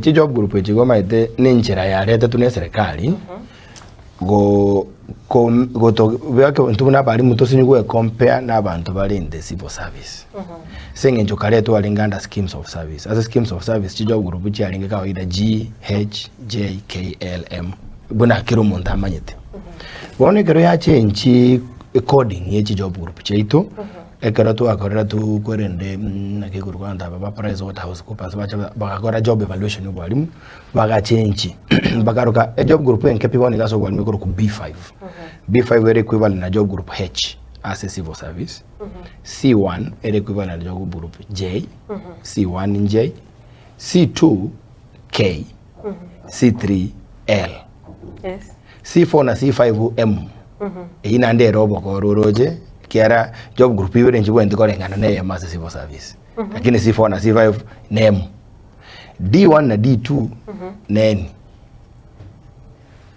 Chijob group echi igo omanyete na enchera yaretetwe na eserekari, go ko gotobeka intwe buna abalimu tosinye goe compare na abanto bare in the civil service. Ase eng'encho kare twarenge under schemes of service, ase schemes of service chijob group chiarenge kawaida G, H, J, K, L, M, buna kera omonto amanyete. Bono ekero yachenchi coding ye chijob group chiaito, Ekero twakorire kwerende naki korwa abanto aba ba Price Waterhouse Coopers bacha bagakora job evaluation ya obwalimu, bagachenchi bakaroka ejob group enke pi bono iga ase obwalimu ekorokwa B5. B5 ere equivalent na job group H ase civil service, C1 ere equivalent na job group J, C1 J, C2 K, C3 L. Yes. C4 na C5 M. Eyio naende ere obokoro oroche ekiagera job group ibere nchibwenereti koreng'ana na eyemo ase civil service. Lakini C4 na C5 na M. D1 na D2 na N.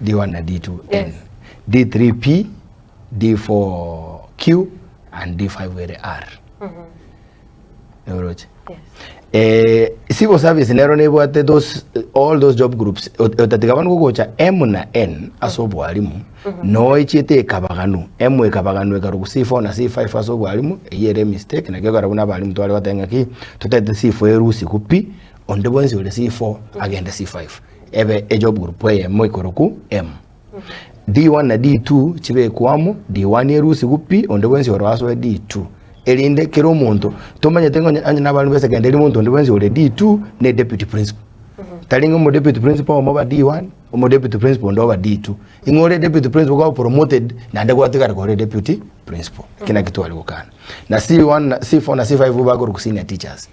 D1 na D2 N. Yes. D3 P, D4 Q and D5 ere R. Oroche. Yes. Eh, civil service nero nebwate those all those job groups otatiga bono gogocha M na N ase obwalimu no echiete ekabaganu M ekabaganu ekarugu C4 na C5 ase obwalimu eyio ere mistake naki ekero buna abalimu tware goteba ng'aki totagete C4 erusigu pi onde bwensi ore C4 agende C5 ebe ejob group eyemo ekoroku M. D1 na D2 chibekwe amo, D1 erusigwe pi, onde bwensi oro asoe D2. Erinde kera omonto, tomanyete ng'a onye onye nabana ba esekendari monto onde bwensi ore D2 ne deputy principal. Tari ng'a omodeputy principal omo oba D1, omodeputy principal onde oba D2. Ing'o ore deputy principal kwaba promoted naende gwatigara kore deputy principal. Eki naki tware gokana. Na C1 na C4 na C5 bakorokwa senior teachers.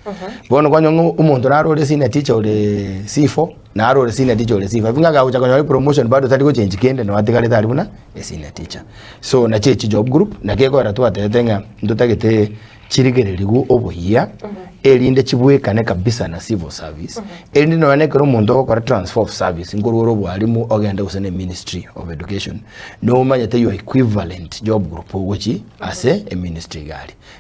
Bono kwanyora ng'a omonto naro ore senior teacher ore C4, naro ore senior teacher ore C5, ng'a gagocha konyora epromotion bado tari gochengi kende nabo atigarete aria buna esenior teacher. So nachi echi job group, naki ekogera twatebete ng'a ntotagete chirigererigwe oboyia, erinde chibwekane kabisa na civil service, erinde nonya na ekero omonto ogokora transfer of service, nkorwa ore obwalimu ogende gose na eministry of education, nomanyete your equivalent job group ogochi ase eministry iga aria.